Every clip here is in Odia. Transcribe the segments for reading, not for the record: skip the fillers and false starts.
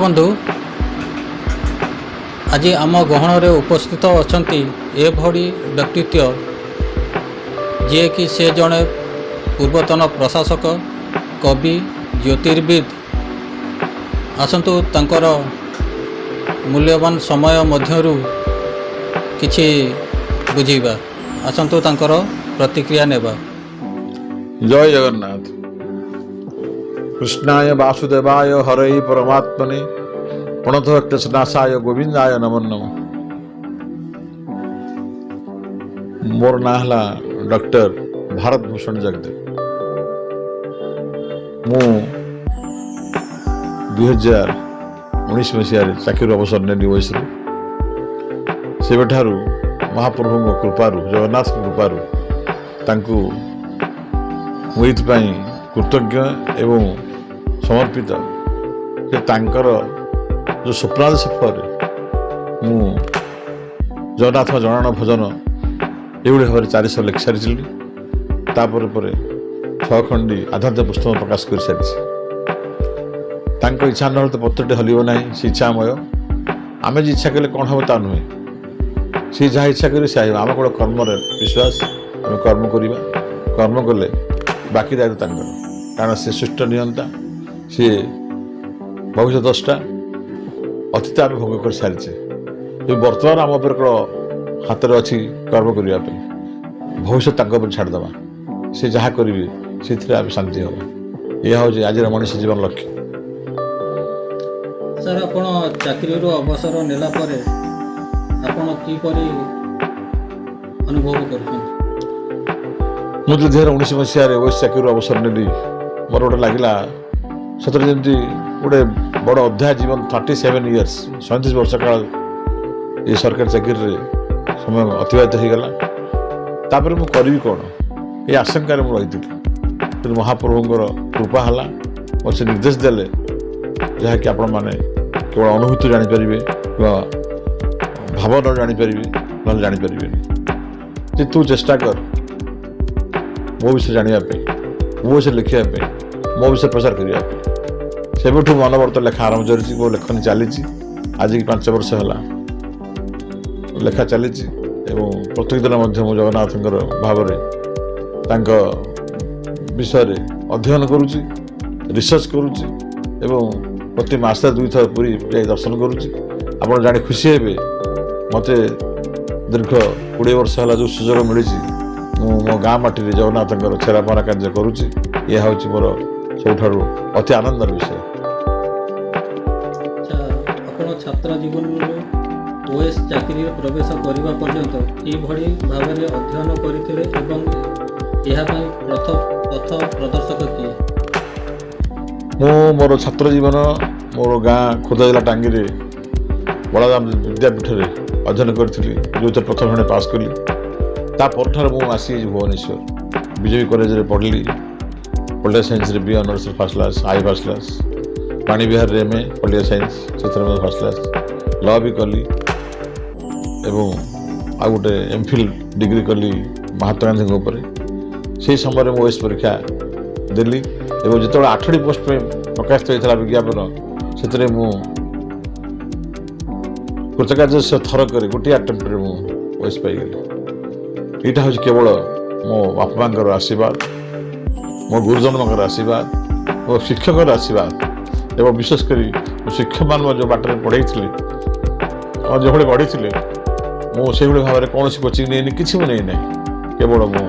ବନ୍ଧୁ, ଆଜି ଆମ ଗହଣରେ ଉପସ୍ଥିତ ଅଛନ୍ତି ଏଭଳି ବ୍ୟକ୍ତିତ୍ୱ, ଯିଏକି ସେ ଜଣେ ପୂର୍ବତନ ପ୍ରଶାସକ, କବି, ଜ୍ୟୋତିର୍ବିଦ। ଆସନ୍ତୁ, ତାଙ୍କର ମୂଲ୍ୟବାନ ସମୟ ମଧ୍ୟରୁ କିଛି ବୁଝିବା। ଆସନ୍ତୁ, ତାଙ୍କର ପ୍ରତିକ୍ରିୟା ନେବା। ଜୟ ଜଗନ୍ନାଥ। କୃଷ୍ଣାୟ ବାସୁଦେବାୟ ହରୟେ ପରମାତ୍ମନେ ପ୍ରଣତଃ କ୍ଲେଶନାଶାୟ ଗୋବିନ୍ଦାୟ ନମୋ ନମଃ। ମୋର ନାଁ ହେଲା ଡକ୍ଟର ଭାରତ ଭୂଷଣ ଜଗଦେବ। ମୁଁ 2019 ମସିହାରେ ଚାକିରିରୁ ଅବସର ନେଲି ଓଏଏସ୍‌ରୁ। ସେବେଠାରୁ ମହାପ୍ରଭୁଙ୍କ କୃପାରୁ, ଜଗନ୍ନାଥଙ୍କ କୃପାରୁ, ତାଙ୍କୁ ମୁଁ ଏଇଥିପାଇଁ କୃତଜ୍ଞ ଏବଂ ସମର୍ପିତ ଯେ ତାଙ୍କର ଯେଉଁ ସ୍ୱପ୍ନାଦେଶ ଫଳରେ ମୁଁ ଜଗନ୍ନାଥଙ୍କ ଜଣାଣ ଭଜନ ଏଇଭଳି ଭାବରେ 400 ଲେଖି ସାରିଥିଲି। ତାପରେ ପରେ ଛଅ ଖଣ୍ଡି ଆଧ୍ୟାତ୍ମିକ ପୁସ୍ତକ ପ୍ରକାଶ କରିସାରିଛି। ତାଙ୍କ ଇଚ୍ଛା ନହେଲେ ତ ପତ୍ରଟି ହଲିବ ନାହିଁ। ସେ ଇଚ୍ଛାମୟ। ଆମେ ଯେ ଇଚ୍ଛା କଲେ କ'ଣ ହେବ ତା ନୁହେଁ, ସିଏ ଯାହା ଇଚ୍ଛା କରିବେ ସେ ହେବ। ଆମ କେବଳ କର୍ମରେ ବିଶ୍ୱାସ। ଆମେ କର୍ମ କରିବା। କର୍ମ କଲେ ବାକି ଦାୟିତ୍ୱ ତାଙ୍କର, କାରଣ ସେ ସୃଷ୍ଟ ନିୟନ୍ତା, ସିଏ ଭବିଷ୍ୟତ ଦ୍ରଷ୍ଟା। ଅତୀତ ଆମେ ଭୋଗ କରିସାରିଛେ। ଏ ବର୍ତ୍ତମାନ ଆମ ଉପରେ କେବଳ ହାତରେ ଅଛି କର୍ମ କରିବା ପାଇଁ। ଭବିଷ୍ୟତ ତାଙ୍କ ଉପରେ ଛାଡ଼ିଦେବା। ସେ ଯାହା କରିବେ, ସେଥିରେ ଆମେ ଶାନ୍ତି ହେବ। ଏହା ହେଉଛି ଆଜିର ମଣିଷ ଜୀବନ ଲକ୍ଷ୍ୟ। ସାର୍, ଆପଣ ଚାକିରିରୁ ଅବସର ନେଲା ପରେ ଆପଣ କିପରି ଅନୁଭବ କରୁଛନ୍ତି? ମୁଁ 2019 ମସିହାରେ ଓଏଏସ୍ ଚାକିରିରୁ ଅବସର ନେଲି, ମୋର ଗୋଟେ ଲାଗିଲା ସତରେ ଯେମିତି ଗୋଟେ ବଡ଼ ଅଧ୍ୟାୟ ଜୀବନ। 37 ଇୟର୍ସ, 37 ବର୍ଷ କାଳ ଏ ସରକାରୀ ଚାକିରିରେ ସମୟ ଅତିବାହିତ ହେଇଗଲା। ତାପରେ ମୁଁ କରିବି କ'ଣ, ଏ ଆଶଙ୍କାରେ ମୁଁ ରହିଥିଲି। କିନ୍ତୁ ମହାପ୍ରଭୁଙ୍କର କୃପା ହେଲା, ମୋତେ ସେ ନିର୍ଦ୍ଦେଶ ଦେଲେ, ଯାହାକି ଆପଣମାନେ କେବଳ ଅନୁଭୂତି ଜାଣିପାରିବେ କିମ୍ବା ଭାବନା ଜାଣିପାରିବେ, ନହେଲେ ଜାଣିପାରିବେନି, ଯେ ତୁ ଚେଷ୍ଟା କର ମୋ ବିଷୟରେ ଜାଣିବା ପାଇଁ, ମୋ ବିଷୟରେ ଲେଖିବା ପାଇଁ, ମୋ ବିଷୟରେ ପ୍ରଚାର କରିବା ପାଇଁ। ସେବେଠୁ ଅନବରତ ଲେଖା ଆରମ୍ଭ କରିଛି। ମୋ ଲେଖନୀ ଚାଲିଛି। ଆଜିକି 5 ବର୍ଷ ହେଲା ଲେଖା ଚାଲିଛି ଏବଂ ପ୍ରତ୍ୟେକ ଦିନ ମଧ୍ୟ ମୁଁ ଜଗନ୍ନାଥଙ୍କର ଭାବରେ ତାଙ୍କ ବିଷୟରେ ଅଧ୍ୟୟନ କରୁଛି, ରିସର୍ଚ୍ଚ କରୁଛି ଏବଂ ପ୍ରତି ମାସରେ ଦୁଇଥର ପୁରୀ ଯାଇ ଦର୍ଶନ କରୁଛି। ଆପଣ ଜାଣି ଖୁସି ହେବେ, ମୋତେ ଦୀର୍ଘ 20 ବର୍ଷ ହେଲା ଯେଉଁ ସୁଯୋଗ ମିଳିଛି, ମୁଁ ମୋ ଗାଁ ମାଟିରେ ଜଗନ୍ନାଥଙ୍କର ଛେରା ପହଁରା କାର୍ଯ୍ୟ କରୁଛି। ଏହା ହେଉଛି ମୋର ସବୁଠାରୁ ଅତି ଆନନ୍ଦର ବିଷୟ। ଆଚ୍ଛା, ଆପଣ ଛାତ୍ର ଜୀବନରୁ ଓଏଏସ୍ ଚାକିରିରେ ପ୍ରବେଶ କରିବା ପର୍ଯ୍ୟନ୍ତ କିଭଳି ଭାବରେ ଅଧ୍ୟୟନ କରିଥିଲେ ଏବଂ ଏହା ପାଇଁ ପଥ ପ୍ରଦର୍ଶକ କିଏ? ମୁଁ ମୋର ଛାତ୍ର ଜୀବନ ମୋର ଗାଁ ଖୋର୍ଦ୍ଧା ଜିଲ୍ଲା ଟାଙ୍ଗିରେ ବଳରାମ ବିଦ୍ୟାପୀଠରେ ଅଧ୍ୟୟନ କରିଥିଲି, ଯେଉଁଥିରେ ପ୍ରଥମ ଶ୍ରେଣୀ ପାସ୍ କଲି। ତା ପରଠାରୁ ମୁଁ ଆସି ଭୁବନେଶ୍ୱର ବିଜେପି କଲେଜରେ ପଢ଼ିଲି। ପଲିଟିକାଲ ସାଇନ୍ସରେ ବି ଅନର୍ସରେ first class, I first class. ବାଣୀବିହାରରେ ଏମ୍ ଏ ପଲିଟିକାଲ ସାଇନ୍ସ, ସେଥିରେ ମଧ୍ୟ ଫାର୍ଷ୍ଟ କ୍ଲାସ୍। ଲ ବି କଲି ଏବଂ ଆଉ ଗୋଟେ ଏମ୍ ଫିଲ୍ ଡିଗ୍ରୀ କଲି ମହାତ୍ମା ଗାନ୍ଧୀଙ୍କ ଉପରେ। ସେହି ସମୟରେ ମୁଁ ଓଏଏସ୍ ପରୀକ୍ଷା ଦେଲି ଏବଂ ଯେତେବେଳେ ଆଠଟି ପୋଷ୍ଟ ପାଇଁ ପ୍ରକାଶିତ ହୋଇଥିଲା ବିଜ୍ଞାପନ, ସେଥିରେ ମୁଁ କୃତକାର୍ଯ୍ୟ ସହ ଥରକରେ ଗୋଟିଏ ଆଟେମ୍ପ୍ଟରେ ମୁଁ ଓଏଏସ୍ ପାଇଗଲି। ଏଇଟା ହେଉଛି କେବଳ ମୋ ବାପା ମାଙ୍କର ଆଶୀର୍ବାଦ, ମୋ ଗୁରୁଜନଙ୍କର ଆଶୀର୍ବାଦ, ମୋ ଶିକ୍ଷକର ଆଶୀର୍ବାଦ ଏବଂ ବିଶେଷ କରି ମୋ ଶିକ୍ଷକମାନେ ମୋ ଯେଉଁ ବାଟରେ ପଢ଼େଇଥିଲେ, ଯେଭଳି ଗଢ଼ିଥିଲେ, ମୁଁ ସେଇଭଳି ଭାବରେ କୌଣସି କୋଚିଂ ନେଇନି, କିଛି ମୁଁ ନେଇନାହିଁ। କେବଳ ମୁଁ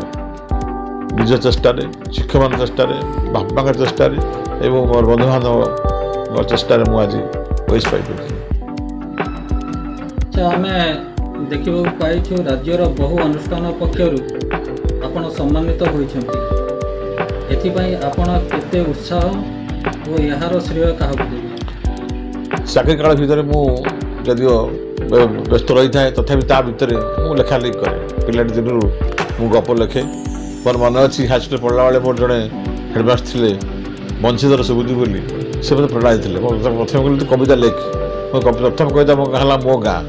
ନିଜ ଚେଷ୍ଟାରେ, ଶିକ୍ଷକମାନଙ୍କ ଚେଷ୍ଟାରେ, ବାପା ମାଙ୍କ ଚେଷ୍ଟାରେ ଏବଂ ମୋର ବନ୍ଧୁବାନ୍ଧବଙ୍କ ଚେଷ୍ଟାରେ ମୁଁ ଆଜି ଓଏଏସ୍ ପାଇପାରିଛି। ଆଚ୍ଛା, ଆମେ ଦେଖିବାକୁ ପାଇଛୁ, ରାଜ୍ୟର ବହୁ ଅନୁଷ୍ଠାନ ପକ୍ଷରୁ ଆପଣ ସମ୍ମାନିତ ହୋଇଛନ୍ତି। ଏଥିପାଇଁ ଆପଣ କେତେ ଉତ୍ସାହ ଓ ଏହାର ଶ୍ରେୟ କାହାକୁ ଦେବେ? ଚାକିରି କାଳ ଭିତରେ ମୁଁ ଯଦିଓ ବ୍ୟସ୍ତ ରହିଥାଏ, ତଥାପି ତା ଭିତରେ ମୁଁ ଲେଖାଲେଖି କରେ। ପିଲାଟି ଦିନରୁ ମୁଁ ଗପ ଲେଖେ। ମୋର ମନେ ଅଛି, ହାଇସ୍କୁଲରେ ପଢ଼ିଲା ବେଳେ ମୋର ଜଣେ ହେଡ଼ମାଷ୍ଟର ଥିଲେ ବଂଶୀଧର ସୁବୁଦ୍ଧି ବୋଲି। ସେ ମୋତେ ପ୍ରେରଣା ଦେଇଥିଲେ। ମୁଁ ପ୍ରଥମେ କହିଲି, ତୁ କବିତା ଲେଖ। ମୋ ପ୍ରଥମ କବିତା ମୋ ହେଲା "ମୋ ଗାଁ"।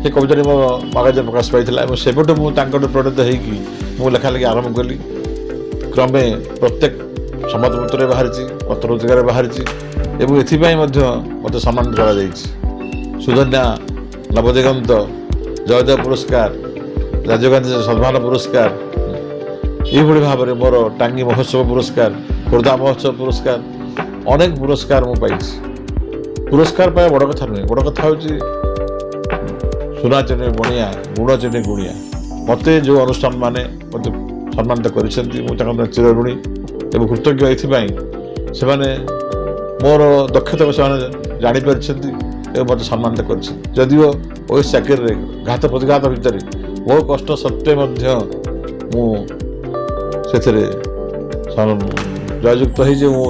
ସେ କବିତାଟି ମୋ ମାଗାଜିନରେ ପ୍ରକାଶ ପାଇଥିଲା ଏବଂ ସେବେଠୁ ମୁଁ ତାଙ୍କଠୁ ପ୍ରେରିତ ହେଇକି ମୁଁ ଲେଖାଲେଖି ଆରମ୍ଭ କଲି। କ୍ରମେ ପ୍ରତ୍ୟେକ ସମ୍ବାଦପତ୍ରରେ ବାହାରିଛି, ପତ୍ରପତ୍ରିକାରେ ବାହାରିଛି ଏବଂ ଏଥିପାଇଁ ମଧ୍ୟ ମୋତେ ସମ୍ମାନିତ କରାଯାଇଛି। ସୁଧନ୍ୟା ନବଦିଗନ୍ତ, ଜୟଦେବ ପୁରସ୍କାର, ରାଜୀବ ଗାନ୍ଧୀ ସଦ୍ଭାବନା ପୁରସ୍କାର, ଏଇଭଳି ଭାବରେ ମୋର ଟାଙ୍ଗୀ ମହୋତ୍ସବ ପୁରସ୍କାର, ଖୋର୍ଦ୍ଧା ମହୋତ୍ସବ ପୁରସ୍କାର, ଅନେକ ପୁରସ୍କାର ମୁଁ ପାଇଛି। ପୁରସ୍କାର ପାଇବା ବଡ଼ କଥା ନୁହେଁ, ବଡ଼ କଥା ହେଉଛି ସୁନା ଚିହ୍ନେ ବଣିଆ, ଗୁଣ ଚିହ୍ନେ ଗୁଣିଆ। ମୋତେ ଯେଉଁ ଅନୁଷ୍ଠାନ ମାନେ ମୋତେ ସମ୍ମାନିତ କରିଛନ୍ତି, ମୁଁ ତାଙ୍କ ପାଇଁ ଚିରଋଣୀ ଏବଂ କୃତଜ୍ଞ। ଏଥିପାଇଁ ସେମାନେ ମୋର ଦକ୍ଷତାକୁ ସେମାନେ ଜାଣିପାରିଛନ୍ତି ଏବଂ ମୋତେ ସମ୍ମାନିତ କରିଛନ୍ତି। ଯଦିଓ ଓଏସ୍ ଚାକିରିରେ ଘାତ ପ୍ରତିଘାତ ଭିତରେ ବହୁ କଷ୍ଟ ସତ୍ତ୍ୱେ ମଧ୍ୟ ମୁଁ ସେଥିରେ ଜୟଯୁକ୍ତ ହେଇଛି। ମୁଁ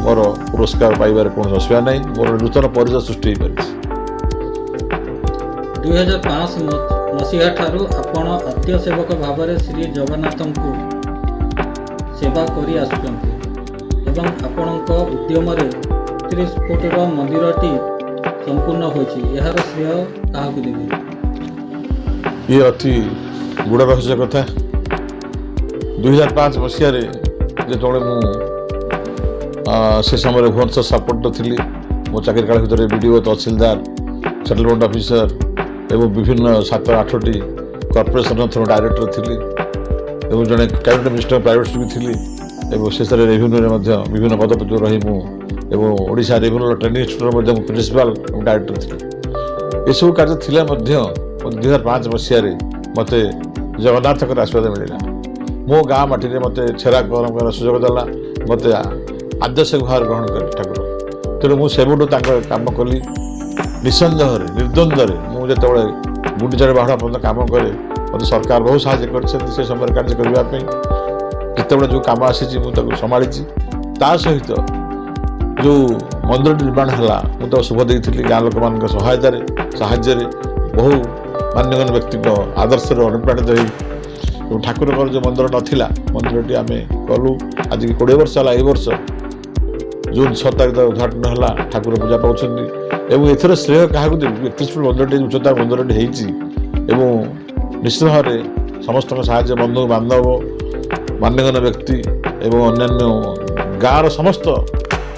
ମୋର ପୁରସ୍କାର ପାଇବାରେ କୌଣସି ଅସୁବିଧା ନାହିଁ। ମୋର ନୂତନ ପରିଚୟ ସୃଷ୍ଟି ହୋଇପାରିଛି। 2005 ମସିହା ଠାରୁ ଆପଣ ଆଦ୍ୟ ସେବକ ଭାବରେ ଶ୍ରୀ ଜଗନ୍ନାଥଙ୍କୁ ସେବା କରି ଆସୁଛନ୍ତି ଏବଂ ଆପଣଙ୍କ ଉଦ୍ୟମରେ 30 ଫୁଟର ମନ୍ଦିରଟି ସମ୍ପୂର୍ଣ୍ଣ ହୋଇଛି। ଏହାର ଶ୍ରେୟ କାହାକୁ ଦେବେ? ଇଏ ଅତି ଗୁଡ଼ ରହସ୍ୟ କଥା। 2005 ମସିହାରେ ଯେତେବେଳେ ମୁଁ ସେ ସମୟରେ ଭୁବନେଶ୍ୱର ସପୋର୍ଟ ଥିଲି, ମୋ ଚାକିରି କାଳ ଭିତରେ ବିଡ଼ିଓ, ତହସିଲଦାର, ସେଟଲମେଣ୍ଟ ଅଫିସର ଏବଂ ବିଭିନ୍ନ 7-8ଟି କର୍ପୋରେସନର ଡାଇରେକ୍ଟର ଥିଲି ଏବଂ ଜଣେ କ୍ୟାବିନେଟ୍ ମିନିଷ୍ଟର ପ୍ରାଇଭେଟ୍ ବି ଥିଲି ଏବଂ ଶେଷରେ ରେଭିନ୍ୟୁରେ ମଧ୍ୟ ବିଭିନ୍ନ ପଦପଦବୀ ରହି ମୁଁ ଏବଂ ଓଡ଼ିଶା ରେଭିନ୍ୟୁର ଟ୍ରେନିଂ ଇନଷ୍ଟିଚ୍ୟୁଟ୍ର ମଧ୍ୟ ମୁଁ ପ୍ରିନ୍ସିପାଲ ଏବଂ ଡାଇରେକ୍ଟର ଥିଲି। ଏସବୁ କାର୍ଯ୍ୟ ଥିଲା ମଧ୍ୟ 2005 ମସିହାରେ ମୋତେ ଜଗନ୍ନାଥଙ୍କର ଆଶୀର୍ବାଦ ମିଳିଲା। ମୋ ଗାଁ ମାଟିରେ ମୋତେ ଛେରା ଗରମ କରିବାର ସୁଯୋଗ ଦେଲା। ମୋତେ ଆଦ୍ୟସେବକ ଭାବରେ ଗ୍ରହଣ କଲେ ଠାକୁର। ତେଣୁ ମୁଁ ସେବେଠୁ ତାଙ୍କ କାମ କଲି ନିଃସନ୍ଦେହରେ, ନିର୍ଦ୍ୱନ୍ଦ୍ୱରେ। ମୁଁ ଯେତେବେଳେ ଗୁଣ୍ଡିଚାରେ ବାହୁଡ଼ା ପର୍ଯ୍ୟନ୍ତ କାମ କରେ, ମୋତେ ସରକାର ବହୁ ସାହାଯ୍ୟ କରିଛନ୍ତି ସେ ସମୟରେ କାର୍ଯ୍ୟ କରିବା ପାଇଁ। ଯେତେବେଳେ ଯେଉଁ କାମ ଆସିଛି, ମୁଁ ତାକୁ ସମ୍ଭାଳିଛି। ତା ସହିତ ଯେଉଁ ମନ୍ଦିରଟି ନିର୍ମାଣ ହେଲା, ମୁଁ ତାକୁ ଶୁଭ ଦେଇଥିଲି ଗାଁ ଲୋକମାନଙ୍କ ସହାୟତାରେ, ସାହାଯ୍ୟରେ, ବହୁ ମାନ୍ୟଗଣ୍ୟ ବ୍ୟକ୍ତିଙ୍କ ଆଦର୍ଶରେ ଅନୁପ୍ରାଣିତ ହୋଇ। ଏବଂ ଠାକୁରଙ୍କର ଯେଉଁ ମନ୍ଦିର ନଥିଲା, ମନ୍ଦିରଟି ଆମେ କଲୁ। ଆଜିକି 20 ବର୍ଷ ହେଲା। ଏଇ ବର୍ଷ ଜୁନ୍ 6 ତାରିଖ ଉଦ୍ଘାଟନ ହେଲା, ଠାକୁର ପୂଜା ପାଉଛନ୍ତି। ଏବଂ ଏଥିର ଶ୍ରେୟ କାହାକୁ ଦେବି? 31 ଫୁଟ ମନ୍ଦିରଟି, ଉଚ୍ଚତା ମନ୍ଦିରଟି ହେଇଛି ଏବଂ ନିଶ୍ଚିତ ଭାବରେ ସମସ୍ତଙ୍କ ସାହାଯ୍ୟ, ବନ୍ଧୁ ବାନ୍ଧବ, ମାନ୍ୟଗଣ୍ୟ ବ୍ୟକ୍ତି ଏବଂ ଅନ୍ୟାନ୍ୟ ଗାଁର ସମସ୍ତ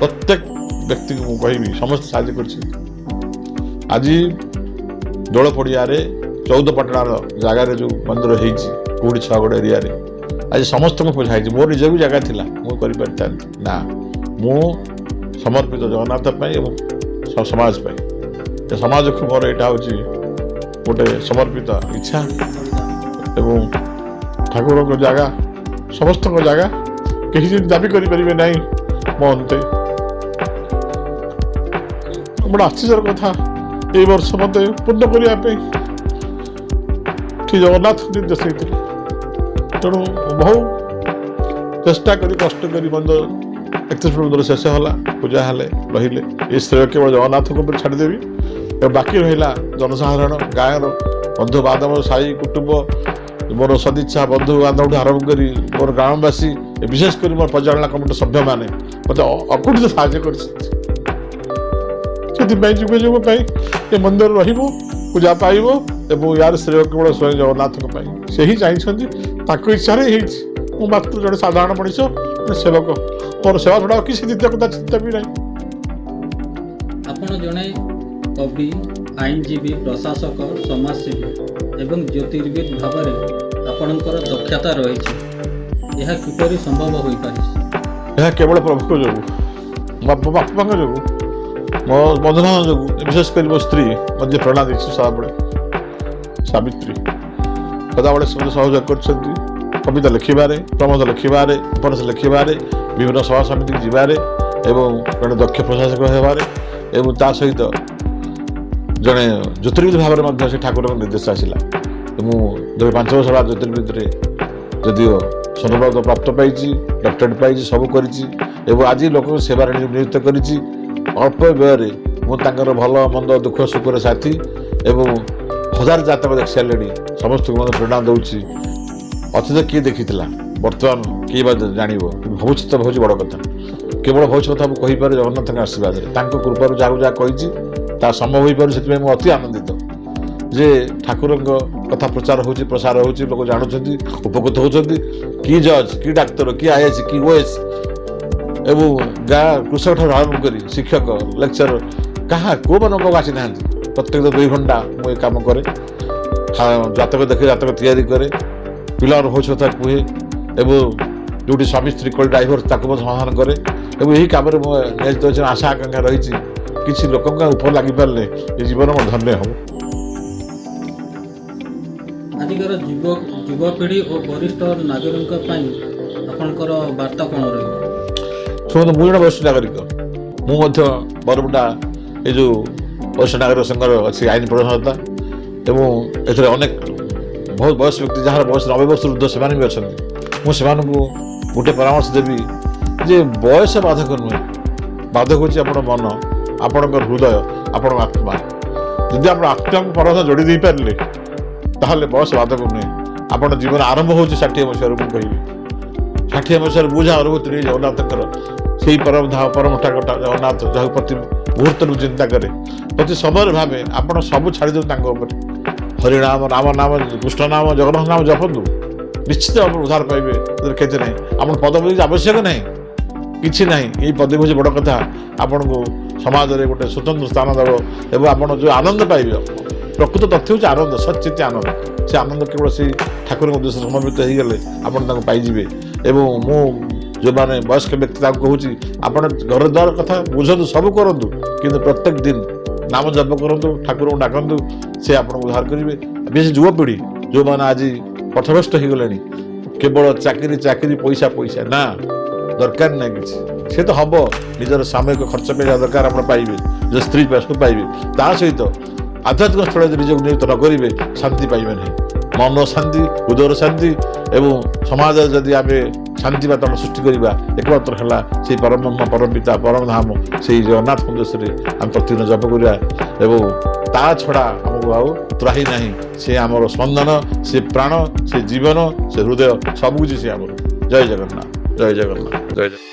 ପ୍ରତ୍ୟେକ ବ୍ୟକ୍ତିକୁ ମୁଁ କହିବି, ସମସ୍ତେ ସାହାଯ୍ୟ କରିଛନ୍ତି। ଆଜି ଦୋଳ ପଡ଼ିଆରେ 14 ପାଟଣାର ଜାଗାରେ ଯେଉଁ ମନ୍ଦିର ହେଇଛି, କୁହୁଡ଼ି ଛଅଗଡ଼ ଏରିଆରେ, ଆଜି ସମସ୍ତଙ୍କୁ ପୂଜା ହେଇଛି। ମୋର ନିଜ ବି ଜାଗା ଥିଲା, ମୁଁ କରିପାରିଥାନ୍ତି। ନା, ମୁଁ ସମର୍ପିତ ଜଗନ୍ନାଥ ପାଇଁ ଏବଂ ସମାଜ ପାଇଁ। ଏ ସମାଜକୁ ମୋର ଏଇଟା ହେଉଛି ଗୋଟେ ସମର୍ପିତ ଇଚ୍ଛା ଏବଂ ଠାକୁରଙ୍କ ଜାଗା ସମସ୍ତଙ୍କ ଜାଗା, କେହି ଯଦି ଦାବି କରିପାରିବେ ନାହିଁ ମୋ ଅନ୍ତେ। ବଡ଼ ଆଶ୍ଚର୍ଯ୍ୟର କଥା, ଏଇ ବର୍ଷ ମୋତେ ପୂର୍ଣ୍ଣ କରିବା ପାଇଁ ଶ୍ରୀ ଜଗନ୍ନାଥ ନିର୍ଦ୍ଦେଶ ଦେଇଥିଲେ। ତେଣୁ ବହୁ ଚେଷ୍ଟା କରି, କଷ୍ଟ କରି ମନ୍ଦିର, 31 ଫୁଟ ମନ୍ଦିର ଶେଷ ହେଲା, ପୂଜା ହେଲେ ରହିଲେ। ଏ ଶ୍ରେୟ କେବଳ ଜଗନ୍ନାଥଙ୍କ ଉପରେ ଛାଡ଼ିଦେବି ଏବଂ ବାକି ରହିଲା ଜନସାଧାରଣ, ଗାଁର ବନ୍ଧୁ ବାନ୍ଧବ, ସାହି କୁଟୁମ୍ବ, ମୋର ସଦିଚ୍ଛା ବନ୍ଧୁ ବାନ୍ଧବଠୁ ଆରମ୍ଭ କରି ମୋର ଗ୍ରାମବାସୀ, ବିଶେଷ କରି ମୋର ପରିଚାଳନା କମିଟିର ସଭ୍ୟମାନେ ମୋତେ ଅକୁଣ୍ଠିତ ସାହାଯ୍ୟ କରିଛନ୍ତି। ସେଥିପାଇଁ ଯୁଗ ଯୁଗ ପାଇଁ ଏ ମନ୍ଦିର ରହିବ, ପୂଜା ପାଇବ ଏବଂ ୟାର ଶ୍ରେୟ କେବଳ ସ୍ୱୟଂ ଜଗନ୍ନାଥଙ୍କ ପାଇଁ। ସେ ହିଁ ଚାହିଁଛନ୍ତି, ତାଙ୍କ ଇଚ୍ଛାରେ ହେଇଛି। ମୁଁ ମାତ୍ର ଜଣେ ସାଧାରଣ ମଣିଷ, ଜଣେ ସେବକ। ମୋର ସେବା ଛଡ଼ା ଆଉ କିଛି ଦ୍ୱିତୀୟ କଥା ଚିନ୍ତା ବି ନାହିଁ। ଆପଣ ଜଣେ କବି, ଆଇନଜୀବୀ, ପ୍ରଶାସକ, ସମାଜସେବୀ ଏବଂ ଜ୍ୟୋତିର୍ବିଦ ଭାବରେ ଆପଣଙ୍କର ଦକ୍ଷତା ରହିଛି। ଏହା କିପରି ସମ୍ଭବ ହୋଇପାରିଛି? ଏହା କେବଳ ପ୍ରଭୁଙ୍କ ଯୋଗୁଁ, ମୋ ବାପାଙ୍କ ଯୋଗୁଁ, ମୋ ବନ୍ଧୁବାନ୍ଧବ ଯୋଗୁଁ, ବିଶେଷ କରି ମୋ ସ୍ତ୍ରୀ ମୋତେ ପ୍ରେରଣା ଦେଇଛି ସଦାବେଳେ। ସାବିତ୍ରୀ ସଦାବେଳେ ସେ ମୋତେ ସହଯୋଗ କରିଛନ୍ତି କବିତା ଲେଖିବାରେ, ପ୍ରବନ୍ଧ ଲେଖିବାରେ, ଉପନ୍ୟାସ ଲେଖିବାରେ, ବିଭିନ୍ନ ସଭା ସମିତିକୁ ଯିବାରେ ଏବଂ ଜଣେ ଦକ୍ଷ ପ୍ରଶାସକ ହେବାରେ ଏବଂ ତା ସହିତ ଜଣେ ଜ୍ୟୋତିର୍ବିଦ ଭାବରେ ମଧ୍ୟ ସେ ଠାକୁରଙ୍କ ନିର୍ଦ୍ଦେଶ ଆସିଲା। ମୁଁ 5 ବର୍ଷ ହେଲା ଜ୍ୟୋତିର୍ବିଦରେ ଯଦିଓ ସ୍ୱର୍ଣ୍ଣପଦକ ପ୍ରାପ୍ତ ପାଇଛି, ଡକ୍ଟରେଟ୍ ପାଇଛି, ସବୁ କରିଛି ଏବଂ ଆଜି ଲୋକଙ୍କ ସେବାରେ ନିଜକୁ ନିଯୁକ୍ତ କରିଛି। ଅଳ୍ପ ବ୍ୟୟରେ ମୁଁ ତାଙ୍କର ଭଲ ମନ୍ଦ ଦୁଃଖ ସୁଖର ସାଥୀ ଏବଂ ହଜାର ଜାତକ ଦେଖି ସାରିଲେଣି, ସମସ୍ତଙ୍କୁ ମଧ୍ୟ ପ୍ରେରଣା ଦେଉଛି। ଅତୀତ କିଏ ଦେଖିଥିଲା, ବର୍ତ୍ତମାନ କିଏ ବା ଜାଣିବ, କିନ୍ତୁ ଭବିଷ୍ୟତ ହେଉଛି ବଡ଼ କଥା। କେବଳ ଭବିଷ୍ୟତ କଥା ମୁଁ କହିପାରେ ଜଗନ୍ନାଥଙ୍କ ଆଶୀର୍ବାଦରେ। ତାଙ୍କ କୃପାରୁ ଯାହାକୁ ଯାହା କହିଛି ତାହା ସମ୍ଭବ ହୋଇପାରୁ। ସେଥିପାଇଁ ମୁଁ ଅତି ଆନନ୍ଦିତ ଯେ ଠାକୁରଙ୍କ କଥା ପ୍ରଚାର ହେଉଛି, ପ୍ରସାର ହେଉଛି, ଲୋକ ଜାଣୁଛନ୍ତି, ଉପକୃତ ହେଉଛନ୍ତି। କି ଜଜ୍, କି ଡାକ୍ତର, କି ଆଇଏଏସ୍, କି ଓଏଏସ୍। ଏବଂ ଗାଁ କୃଷକ ଠାରୁ ଆରମ୍ଭ କରି ଶିକ୍ଷକ, ଲେକ୍ଚର, କାହା କେଉଁମାନଙ୍କ ପାଖକୁ ଆସିନାହାନ୍ତି। ପ୍ରତ୍ୟେକ 2 ଘଣ୍ଟା ମୁଁ ଏ କାମ କରେ। ଜାତକ ଦେଖେ, ଜାତକ ତିଆରି କରେ, ପିଲାର ଭବିଷ୍ୟତ କଥା କୁହେ ଏବଂ ଯେଉଁଠି ସ୍ୱାମୀ ସ୍ତ୍ରୀ କଳି ଡାଇଭର୍ସ ତାକୁ ମଧ୍ୟ ସମାଧାନ କରେ। ଏବଂ ଏହି କାମରେ ମୁଁ ନିୟୋଜିତ ଅଛି। ଆଶା ଆକାଂକ୍ଷା ରହିଛି କିଛି ଲୋକଙ୍କ ଉପରେ ଲାଗିପାରିଲେ ଏ ଜୀବନ ମୋର ଧନ୍ୟ ହେବ। ଆଜିକାର ଯୁବପିଢ଼ି ଓ ବରିଷ୍ଠ ନାଗରିକଙ୍କ ପାଇଁ ଆପଣଙ୍କର ବାର୍ତ୍ତା କ'ଣ ରହିବ? ଶୁଣନ୍ତୁ, ମୁଁ ଜଣେ ବରିଷ୍ଠ ନାଗରିକ। ମୁଁ ମଧ୍ୟ ବରମୁଣ୍ଡା ଏ ଯେଉଁ ବରିଷ୍ଠ ନାଗରିକ ସଂଘର ଅଛି ଆଇନ ପ୍ରଧାନତା ଏବଂ ଏଥିରେ ଅନେକ ବହୁତ ବୟସ ବ୍ୟକ୍ତି, ଯାହାର ବୟସ 90 ବର୍ଷରୁ ଉର୍ଦ୍ଧ୍ୱ, ସେମାନେ ବି ଅଛନ୍ତି। ମୁଁ ସେମାନଙ୍କୁ ଗୋଟେ ପରାମର୍ଶ ଦେବି ଯେ ବୟସ ବାଧକ ନୁହେଁ, ବାଧକ ହେଉଛି ଆପଣ ମନ, ଆପଣଙ୍କର ହୃଦୟ, ଆପଣଙ୍କ ଆତ୍ମା। ଯଦି ଆପଣ ଆତ୍ମାକୁ ପରମାତ୍ମା ଯୋଡ଼ି ଦେଇପାରିଲେ, ତାହେଲେ ବୟସ ବାଧକ ନୁହେଁ। ଆପଣ ଜୀବନ ଆରମ୍ଭ ହେଉଛି 60 ମସିହାରୁ। ମୁଁ କହିବି, 60 ମସିହାରେ ମୁଁ ଯାହା ଅନୁଭୂତି ନେଇ ଜଗନ୍ନାଥଙ୍କର ସେଇ ପରମ ଧାମ, ପରମ ଠାକୁର ଜଗନ୍ନାଥ, ଯାହାକୁ ପ୍ରତି ମୁହୂର୍ତ୍ତରେ ମୁଁ ଚିନ୍ତା କରେ, ପ୍ରତି ସମୟରେ ଭାବେ, ଆପଣ ସବୁ ଛାଡ଼ି ଦିଅନ୍ତୁ ତାଙ୍କ ଉପରେ। ହରିନାମ, ରାମ ନାମ, କୃଷ୍ଣ ନାମ, ଜଗନ୍ନାଥ ନାମ ଜପନ୍ତୁ, ନିଶ୍ଚିତ ଆପଣ ଉଦ୍ଧାର ପାଇବେ, ଏଥିରେ କ୍ଷତି ନାହିଁ। ଆପଣ ପଦପଦବୀ ଆବଶ୍ୟକ ନାହିଁ, କିଛି ନାହିଁ। ଏଇ ପଦବୀ ହେଉଛି ବଡ଼ କଥା। ଆପଣଙ୍କୁ ସମାଜରେ ଗୋଟେ ସ୍ୱତନ୍ତ୍ର ସ୍ଥାନ ଦେବ ଏବଂ ଆପଣ ଯେଉଁ ଆନନ୍ଦ ପାଇବେ, ପ୍ରକୃତ ତଥ୍ୟ ହେଉଛି ଆନନ୍ଦ, ସଚିତ ଆନନ୍ଦ। ସେ ଆନନ୍ଦ କେବଳ ସେଇ ଠାକୁରଙ୍କ ଉଦ୍ଦେଶ୍ୟରେ ସମର୍ପିତ ହେଇଗଲେ ଆପଣ ତାଙ୍କୁ ପାଇଯିବେ। ଏବଂ ମୁଁ ଯେଉଁମାନେ ବୟସ୍କ ବ୍ୟକ୍ତି ତାଙ୍କୁ କହୁଛି, ଆପଣ ଘର ଦ୍ୱାର କଥା ବୁଝନ୍ତୁ, ସବୁ କରନ୍ତୁ, କିନ୍ତୁ ପ୍ରତ୍ୟେକ ଦିନ ନାମ ଜପ କରନ୍ତୁ, ଠାକୁରଙ୍କୁ ଡାକନ୍ତୁ, ସେ ଆପଣଙ୍କୁ ଉଦ୍ଧାର କରିବେ। ବେଶୀ ଯୁବପିଢ଼ି ଯେଉଁମାନେ ଆଜି ପଥଭ୍ରଷ୍ଟ ହେଇଗଲେଣି, କେବଳ ଚାକିରି ଚାକିରି, ପଇସା ପଇସା, ନା ଦରକାର ନାହିଁ କିଛି। ସେ ତ ହବ, ନିଜର ସାମୟିକ ଖର୍ଚ୍ଚ ପାଇଁ ଯାହା ଦରକାର ଆପଣ ପାଇବେ, ନିଜ ସ୍ତ୍ରୀ ପାଖକୁ ପାଇବେ। ତା ସହିତ ଆଧ୍ୟାତ୍ମିକ ସ୍ଥଳରେ ଯଦି ନିଜକୁ ନିୟୋଜିତ ନ କରିବେ, ଶାନ୍ତି ପାଇବେ ନାହିଁ। ମନ ଶାନ୍ତି, ହୃଦୟର ଶାନ୍ତି ଏବଂ ସମାଜରେ ଯଦି ଆମେ ଶାନ୍ତି ବାତାବରଣ ସୃଷ୍ଟି କରିବା, ଏକମାତ୍ର ହେଲା ସେଇ ପରମବ୍ରହ୍ମ, ପରମ ପିତା, ପରମଧାମ, ସେଇ ଜଗନ୍ନାଥ ଉଦ୍ଦେଶ୍ୟରେ ଆମେ ପ୍ରତିଦିନ ଜପ କରିବା ଏବଂ ତା ଛଡ଼ା ଆମକୁ ଆଉ ତ୍ରାହି ନାହିଁ। ସେ ଆମର ସ୍ପନ୍ଦନ, ସେ ପ୍ରାଣ, ସେ ଜୀବନ, ସେ ହୃଦୟ, ସବୁକିଛି ସେ ଆମର। ଜୟ ଜଗନ୍ନାଥ, ଜୟ ଜଗନ୍ନାଥ, ଜୟ ଜଗନ୍ନାଥ।